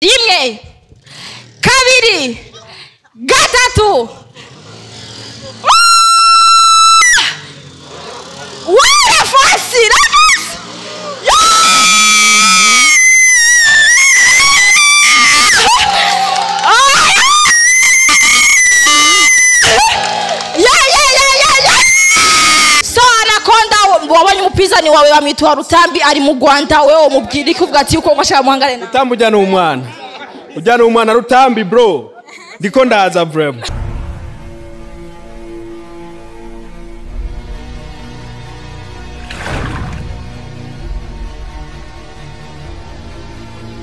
Rimwe, kabiri, gatatu. Wala fasi, la So Anaconda wabonye umupinzani wawe bamwitwa Rutambi ari mu Rwanda, wewe umubwira iki uvuga ati uko ngashaka muhangane na Rutambi? Ujyana umwana, ujyana umwana Rutambi bro, ndiko ndaza vraiment.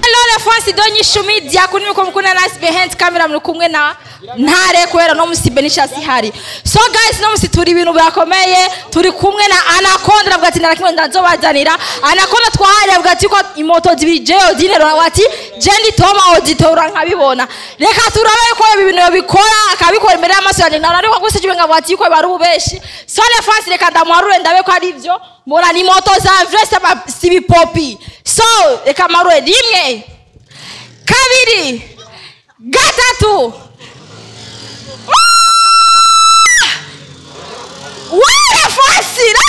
Hello Donyi Shumi Diakoni mko mkuna nice behind camera muri kumwe na ntare kubera no musi Benisha sihari. So guys, no musi turi ibintu byakomeye, turi kumwe na Anaconda avuga ati narakimwe ndazobazanira. Anaconda twahari avuga ati ko imoto zibiri je odinero ati je ndi Toma auditora nkabibona. Reka turabe ko ibi bintu bikora akabikora imbere y'amaso yanjye narariko gusa jibe ngavuga ati ko bari ububeshi. So le fans reka ndamwarure ndabe ko ari ivyo. Mbona ni moto za vrai si bipopi. So reka marure rimwe, kabiri, gatatu. Wala fasi, la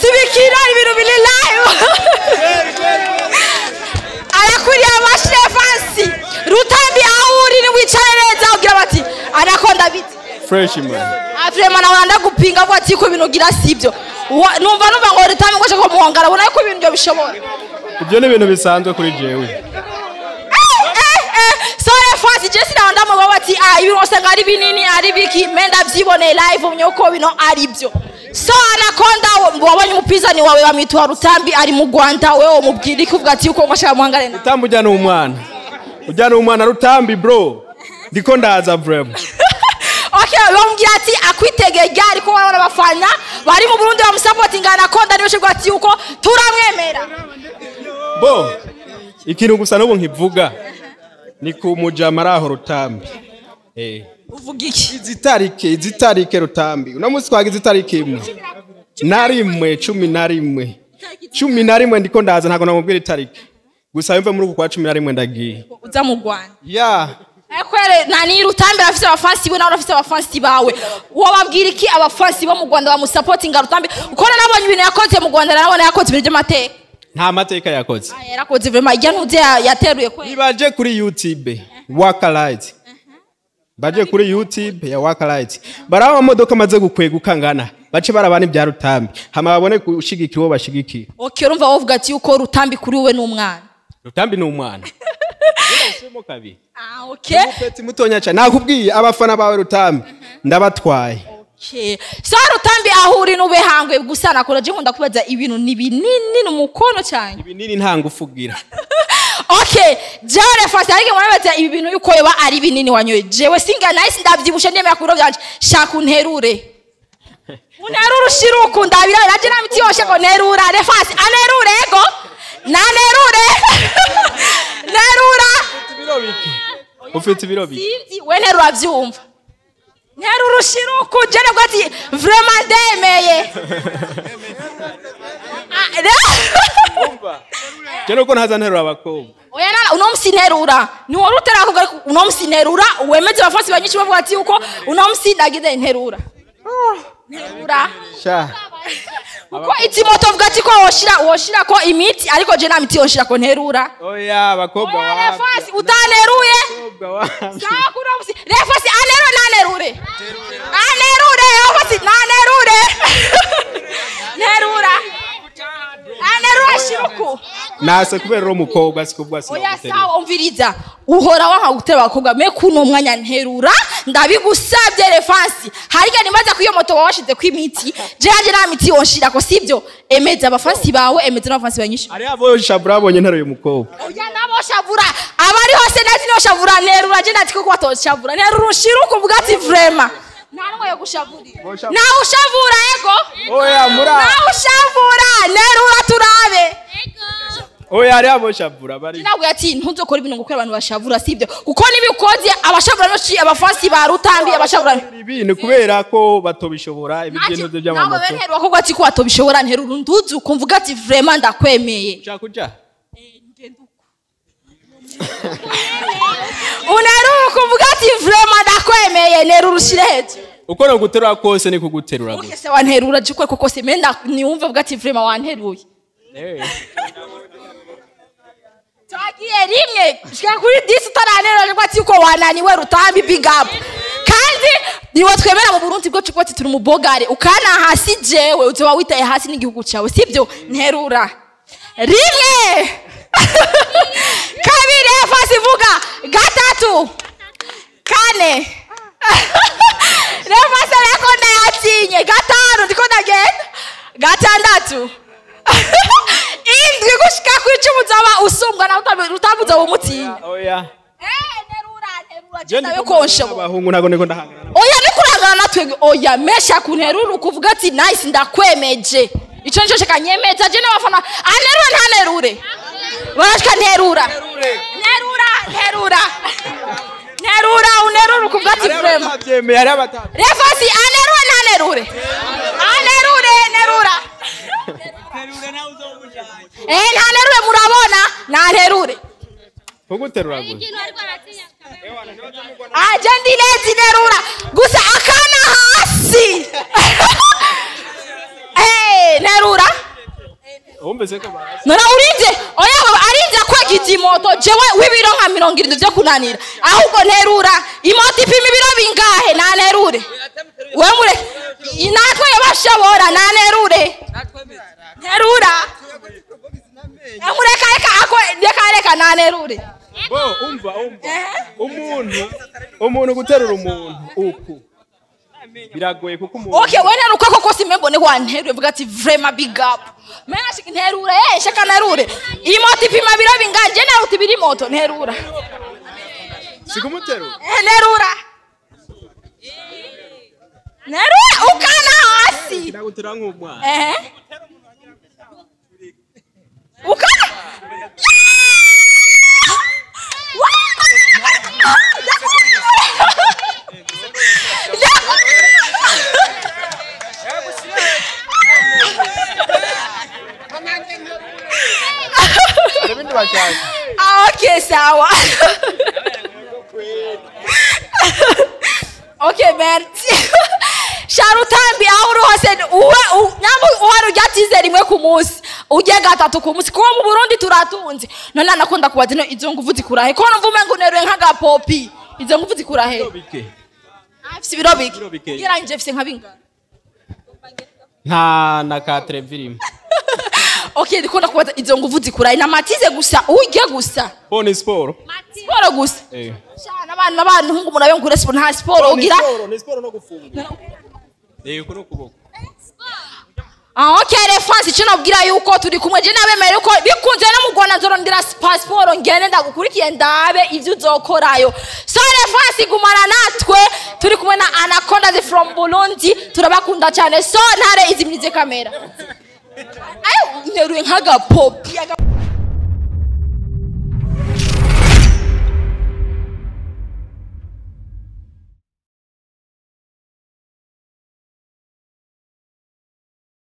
sibikira ibintu biri live. Arakuriye amashyi fansi Rutambi aho uri ni wicare neza ugira bati Anaconda biti fresh man. Vraiment nawe ndagupinga avuga ati ko ibintu gira sibyo. Numva ngo Rutambi ngo ashaka kumuhangara, ubona ko ibintu byo bishobora. Ibyo ni ibintu bisanzwe kuri jewe. So le fansi je sinabanda mu bati ah ibintu usanga ari binini ari biki menda byibone live myoko bino ari byo. So Anaconda wabonye umupinzani wawe bamwitwa Rutambi ari mu Rwanda, wewe umubwira iki uvuga ati uko ngashaka muhangane na Rutambi? Ujyana umwana, ujyana umwana Rutambi bro, ndiko ndaza vraiment. Okay, bamubwira ati akwitege ryari ko barabona abafana bari mu Burundi bamusupportinga Anaconda niwe shobwa ati uko turamwemera. Bo ikintu gusa n'ubu nkivuga ni ku mujama aho Rutambi. Uvuga iki? Izitarike Rutambi. Uno munsi twagize itariki imwe na rimwe, 11 11 ndiko ndaza, ntago namubwira itariki gusa yumve muri uku kwa 11 ndagiye uza mu Rwanda. Yeah. Ekwere nani Rutambi afise abafansi we nawe afise abafansi bawe, wababwira iki abafansi bo mu Rwanda bamusupportinga Rutambi? Ukora nabonye ibintu yakoze mu Rwanda, nabona yakoze ibintu by'amateka. Nta mateka yakoze. Yarakoze vraiment ijya ntuze yateruye kweli. Nibaje kuri YouTube Wakalight. Baje kuri YouTube ya Wakalight. Baraba amamodoka amaze gukweguka ngana. Bace barabana ibya Rutambi. Hama babone gushigikira uwo bashigikira. Okay, urumva wovuga ati uko Rutambi kuri wewe n'umwana. Rutambi ni umwana. Urasemo kabiri. Ah, okay. Umupeti mutonya cyane. Nakubwiye abafana bawe Rutambi ndabatwaye. Okay. So Rutambi ahuri nube hangwe gusa nakora je nkunda kubaza ibintu ni binini n'umukono cyane. Ibinini nta ngufugira. Okay, jewe fasi ariko murabaza ibi bintu yuko yoba ari binini wanyoye. Jewe singa nice ndavyibushe ndemera kubiro byanje. Shaka unterure. Unterure ushiruku ndabira naje na miti yoshe ngo nerura refasi anerure ego. Na nerure. Nerura. Ufite ibiro biki? Sinzi we nerura vyumva. Nerura ushiruku je nabwo ati vraiment ndemeye. Je nuko ntaza nterura abakobwa. Oya nana uno musi nterura. Ni wari utera kuvuga uno musi nterura wemeze abafansi banyinshi bavuga ati uko uno musi ndagize nterura. Nterura. Sha. Uko izi moto vuga ati ko woshira ko imiti ariko je na miti yoshira ko nterura. Oya abakobwa wa. Oya refasi utaneruye. Sawa kuno musi refasi anerure nanerure. Anerure refasi nanerure. Nerura. Anerura shiruku. Nase kubera ro mukobwa sikubwa sino. Oya sawa umviriza. Uhora wanka gutera abakobwa me kuno mwanya nterura ndabigusabye refansi. Harige nimaza kuyo moto wawashize ku imiti. Je haje na miti yoshira ko sivyo. Emeza abafansi bawe, emeza n'abafansi banyinshi. Ari abo shabura abonye nteruye umukobwa. Oya nabo shabura abari hose nazi no shabura nterura je natiko ko batoshabura. Nterura ushiruku mvuga ati vraiment. Nta n'umwe yo gushavurira. Nawe ushavura ego. Oya mura. Nawe ushavura nerura turabe. Oya ari aboshavura bari. Nabwo ati ntuzokora ibintu ngo abantu bashavura sibyo. Kuko nibikoze abashavura no abafasi ba Rutambi abashavura. Ibintu kubera ko batobishobora ibigendo by'amamoto. Nawe nterwa ko ati ko batobishobora nterura nduzu kumvuga ati vraiment ndakwemeye. Ushaka kuja? Unaruka kumvuga ati vraiment ndakwemeye nerura ushire hejuru. Uko no guterura kose ni kuguterura gusa. Okay se wanterura jikwe koko se menda niumve vuga ati vraiment wanteruye. Twagiye rimwe shika kuri 10 utaranera ngo ati uko wananiwe Rutambi big up. Kandi niwe twemera mu Burundi bwo cyo turi mu bogare ukana hasi jewe uzoba witaye hasi n'igihugu cyawe sibyo nterura. Rimwe kabiri fasi vuga gatatu kane Refasi yako ndayatinye gatanu ndiko ndagenda gatandatu indwi gushika ku 10 uzaba usumbwa na utabuza umutinya. Oya nerura nerura je konsha abahungu nago niko ndahangana. Oya nikurangana natwe oya mesha kunterura ukuvuga ati nice ndakwemeje. Ico nico shikanyemeza je n'abafana anerura ntanerure. Barashika nterura. Nerura nterura. Nerura unerura ukuvuga ati vraiment. Refasi anerura ntanerure. Anerure nerura. Ntanerure murabona ntanerure. Kuguterura gusa. Aje ndilezi nerura gusa akana hasi. Nerura. Umbese ko basi. Nora urinze oya arinze kwagiza imoto jewe wibiro nka 70 byo kunanira. Ahubwo nterura imoto ipima ibiro bingahe ntanerure. We mure inatwe yabashobora ntanerure. Nterura. Mureka reka ako reka reka ntanerure. Bo umva umuntu guterura umuntu uku biragoye kuko umuntu. Okay we naruka koko simembone wanterure vuga ati vraiment big up. Mena shika nterura shaka narure. Imoto ipima biro binganje naruta ibiri moto nterura. Sikumuterura. Nerura. Nerura ukana hasi. Ndagutera nk'umwana. Ukana. Okay, sawa. Okay, merci. Sharutambi aho uri hose uwe nyambo uhari ujyatize rimwe ku munsi ujye gatatu ku munsi kuko mu Burundi turatunze. None nakunda kubaza no izo nguvu zikurahe ko numva umengo neruye nk'agapopi izo nguvu zikurahe. Afise ibiro bike. Ngira mfise nka bingana. Nta na 4 virimo. Okay, ndikunda kubaza izo nguvu zikurahe namatize gusa ujye gusa. Bo ni sport. Sport gusa. Shana abana abantu hungu murabe ngure sport nta sport ugira. Ni sport no gufunga. Kuno kuboko. Okay, reference icyo nabwira yuko turi kumwe je nabemere yuko bikunze no mu Rwanda nzorondera passport ngene ndagukurikiye ndabe ivyo uzokorayo. So reference gumana natwe turi kumwe na Anaconda from Burundi turabakunda cyane. So ntare izimirize kamera. Ayo nteruye nk'agapopi.